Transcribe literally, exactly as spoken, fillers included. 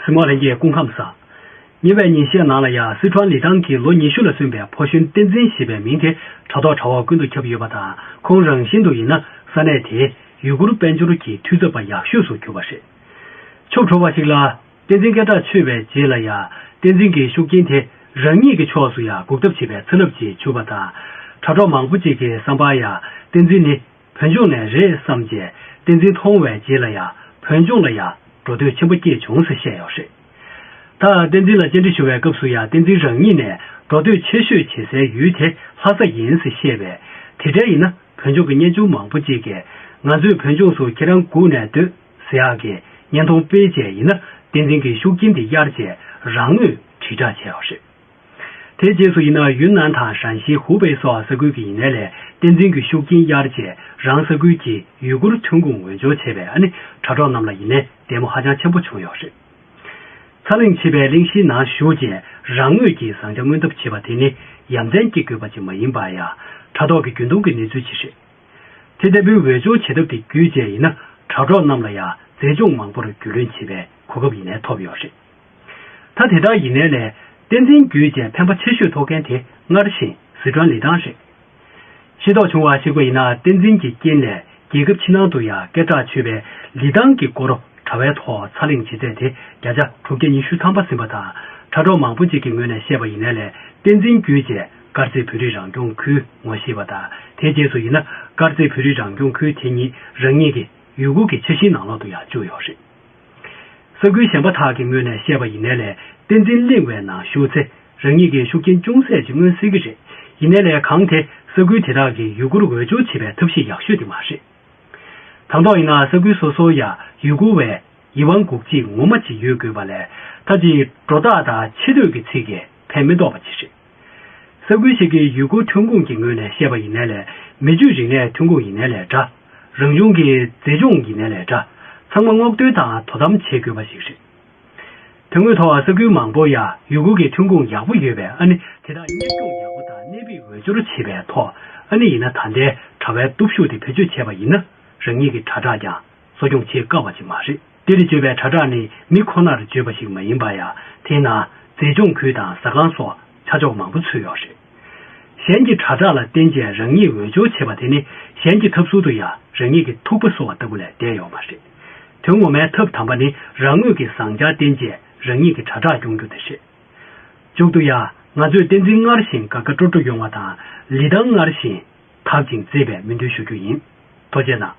གཟིགས་མོ་ལྷན་རྒྱས་སྐུ་ཁམས་བཟང་། ཉེ་བའི་ཉིན་ཤས་ནང་ལ་ཡང་སི་ཁྲོན་ལི་ཐང་གི་ལོ་ཉི་ཤུ་ལ་སོན་པའི་ཕོ་གཞོན་བསྟན་འཛིན་ཞེས་པའི་མིང་དེ་དྲ་ཐོག་དྲ་བ་ཀུན་ཏུ་ཁྱབ་ཡོད་པ་དང་། ཁོང་རང་བཞིན་དུ་ཡིན་ན་ས་གནས་དེའི་ཡུ་གུར་དཔལ་འབྱོར་གྱི་འཐུས་ཚབ་པ་ཡག་ཤོས་སུ་གྱུར་པ་རེད། ཕྱོགས་གྲུ་བ་ཞིག་ལ་བསྟན་འཛིན་སྐད་གྲགས་ཆོད་པའི་རྗེས་ལ་ཡང་བསྟན་འཛིན་གྱི་ཤུགས་རྐྱེན་དེ་རང་ཉིད་ཀྱི་ཕྱོགས་སུ་ཡང་འགུག་ཐབས་བྱེད་པའི་ཚ་རླབས་ཅིག་འཕྱུར་བ་དང་། དྲ་གྲོགས་མང་པོ་ཅིག་གི་བསམ་པར་ཡང་བསྟན་འཛིན་ནི་བོད་ལྗོངས་ནས་རེད་བསམ་རྗེས་བསྟན་འཛིན་མཐོང་བའི་རྗེས་ལ་ཡང་བོད་ལྗོངས་ལ་ཡང་འགྲོ་འདོད་ཆེན་པོ་སྐྱེས་བྱུང་ཟེར་བཤད་ཡོད་རེད། ད་བསྟན་འཛིན་ལ་བཅར་འདྲི་ཞུ་བའི་སྐབས་སུ་ཡང་བསྟན་འཛིན་རང་ཉིད་ནས་འགྲོ་འདོད་ཆེ་ཤོས་བྱེད་སའི་ཡུལ་དེ་ལྷ་ས་ཡིན་ཟེར་བཤད་པས། དེ་འདྲ་ཡིན་ན་བོད་ལྗོངས་ཀྱི་གཉེན་ཆུང་མང་པོ་ཅིག་གིས་ང་ཚོས་བོད་ལྗོངས་སུ་ཁྱེད་རང་སྒུག་ནས་སྡོད་ཟེར་ཡག་གི་བརྙན་མཐོང་སྤེལ་བྱས་ཡིན་ན། བསྟན་འཛིན་གྱི་ཤུགས་རྐྱེན་དེ་གཡར་བྱས་རང་ངོས་དྲིལ་བསྒྲགས་བྱས་ཡོད་རེད། དེའི་རྗེས་སུ་ཡིན་ན་ཡུན་ནན་དང་ཧྲན་ཞི་ཧུ་པེ་སོགས་ས་ཁུལ་གྱི་ཡིན་ནའི་ལས་བསྟན་འཛིན་གྱི་ཤུགས་རྐྱེན་གཡར་བྱས་རང་ས་ཁུལ་གྱི་ཡུ་གུར་ཐོན་ཁུངས་འོས་སྦྱོར་བྱས་པས། ཨ་ནི་དྲ་གྲོགས་རྣམས་ལ་ཡིན་ནའི་ལྟད་མོ་ཧ་ཅང་ཆེན་པོ་བྱུང་ཡོད་རེད། ཚ་གླེང་བྱེད་པའི་གླེང་གཞིའི་ནང་ཞུགས་རྗེས་རང་ངོས་ཀྱི་བཟང་ཆ་མངོན་ཐབས་བྱེད་པ་དེ་ནི་ཡ་མཚན་སྐྱེ་དགོས་པ་ཅིག་མ་ཡིན་པར་ཡང་དྲ་ཐོག་གི་རྒྱུན་མཐོང་གི་གནས་ཚུལ་ཅིག་རེད། དེ་ལྟ་བུའི་འོས་སྦྱོར་བྱེད་ཐབས་དེ་བརྒྱུད་བྱས་ཡིན་ན་དྲ་གྲོགས་རྣམས་ལ་ཡང་མཛེས་ལྗོངས་མང་པོར་རྒྱུས་ལོན་བྱེད་པའི་གོ་སྐབས་ཡིན་ནའི་ཐོབ་ཡོད་རེད། ད་དེ་ལྟར་ཡིན་ནའི་ལས་བསྟན་འཛིན་བརྒྱུད་བྱས་ཕན་པ་ཆེ་ཤོས་ཐོབ་མཁན་དེ་སྔར་བཞིན་སི་ཁྲོན་ལི་ཐང་རེད། ཤེས་རྟོགས་བྱུང་བར་གཞིགས་པ་ཡིན་ན་བསྟན་འཛིན་གྱི་རྐྱེན་ལས་རྒྱལ་ཁབ་ཕྱི་ནང་དུ་ཡང་སྐད་གྲགས་ཆོད་པའི་ལི་ཐང་གི་སྐོར་དྲ་བའི་ཐོག་ཚ་གླེང་བྱེད་ཚད་དེ་བརྒྱ་ཆ་དྲུག་བརྒྱ་ཉི་ཤུ་ཐམ་པ་ཟིན་པ་དང་། དྲ་གྲོགས་མང་པོ་ཅིག་གི་ངོས་ནས་བཤད་པ་ཡིན་ནའི་ལས་བསྟན་འཛིན་བརྒྱུད་བྱས་དཀར་མཛེས་བོད་རིགས་རང་སྐྱོང་ཁུལ་ངོ་ཤེས་པ་དང་། དེའི་རྗེས་སུ་ཡིན་ན་དཀར་མཛེས་བོད་རིགས་རང་སྐྱོང་ཁུལ་དེ་ཉིད་རང་ཉིད་ཀྱི་ཡུལ་སྐོར་གྱི་འཆར་གཞིའི་ནང་ལོགས་སུ་ཡང་བཅུག་ཡོད་རེད། ས་ཁུལ་གཞན་པ་དག་གི་ངོས་ནས་བཤད་པ་ཡིན་ནའི་ལས་བསྟན་འཛིན་གླེང་བའི་ནང་ཞུགས་ཚེ་རང་ཉིད་ཀྱི་ཤུགས་རྐྱེན་ཅུང་ཟད་ཅིག་མངོན་སྲིད་ཀྱི་རེད། ཡིན་ནའི་ལས་གང་དེ་ས་ཁུལ་དེ་དག་གི་ཡུལ་སྐོར་འོས་སྦྱོར་བྱེད་པའི་ཐབས་ཤེས་ཡག་ཤོས་དེ་མ་རེད། དང་ཐོག་ཡིན་ན་ས་ཁུལ་སོ་སོར་ཡང་ཡུལ་སྐོར་བའི་ཡིད་དབང་འགུག་བྱེད་ངོ་མ་ཅིག་ཡོད་དགོས་པ་ལས་ད་ཅིག་སྒྲོ་བཏགས་དང་ཆེ་བསྟོད་ཀྱི་ཚིག་གིས་ཕན་མི་ཐོགས་པ་ཅིག་རེད། ས་ཁུལ་ཞིག་གི་ཡུལ་སྐོར་ཐོན་ཁུངས་ཀྱི་ངོས་ནས་བཤད་པ་ཡིན་ནའི་ལས་མི་ཆོས་རིག་གནས་ཐོན་ཁུངས་ཡིན་ནའི་ལས་འདྲ། རང་བྱུང་གི་མཛེས་ལྗོངས་ཡིན་ནའི་ལས་འདྲ། ཚང་མ་སྔོག་འདོན་དང་དོ་དམ་བྱེད་དགོས་པ་ཞིག་རེད། དོན་དངོས་ཐོག་ས་ཁུལ་མང་པོ་ཡང་ཡུལ་སྐོར་གྱི་ཐོན་ཁུངས་ཡག་པོ་ཡོད་པས། ཨ་ནི་དེ་དག་གཉེར་སྐྱོང་ཡག་པོ་དང་གནད་ཕིགས་འོས་སྦྱོར་བྱེད་པའི་ཐོག་ཨ་ནི་ཡིན་ན་ད་ལྟའི་དྲ་བའི་སྟོབས་ཤུགས་དེ་བེད་སྤྱོད་བྱས་པ་ཡིན་ན་རང་ཉིད་ཀྱི་དྲ་གྲགས་ཀྱང་གསོ་སྐྱོང་བྱེད་དཀའ་བ་ཅིག་མ་རེད། འདིར་བརྗོད་པའི་དྲ་གྲགས་ནི་མི་ཁོ་ནར་བརྗོད་པ་ཞིག་མ་ཡིན་པར་ཡང་དེའི་ནང་མཛེས་ལྗོངས་ཁུལ་དང་ཟ་ཁང་སོགས་ཆ་འཇོག་མང་པོ་ཚུད་ཡོད་རེད། གཞན་གྱི་དྲ་གྲགས་ལ་བརྟེན་བྱས་རང་ཉིད་འོས་སྦྱོར་བྱེད་པ་དེ་ནི་གཞན་གྱི་ཐབས་ཚུལ་དུ་ཡང་རང་ཉིད་ཀྱི་ཐུག་པ་གསོ་བ་ལྟ་བུ་ལས་འདས་ཡོད་མ་རེད། དོན་ངོ་མའི་ཐབས་དམ་པ་ནི་རང་ངོས་ཀྱི་བཟང་ཆར་བརྟེན་བྱས་རང་ཉིད་ཀྱི་དྲ་གྲགས་སྐྱོང་རྒྱུ་དེ་རེད། མཇུག་ཏུ་ཡང་ང་ཚོས་བསྟན་འཛིན་སྔར་བཞིན་དགའ་དགའ་སྤྲོ་སྤྲོ་ཡོང་བ་དང་ལི་ཐང་སྔར་བཞིན་དག་ཅིང་མཛེས་པའི་སྨོན་འདུན་ཞུ་རྒྱུ་ཡིན། ཐུགས་རྗེ་གནང་།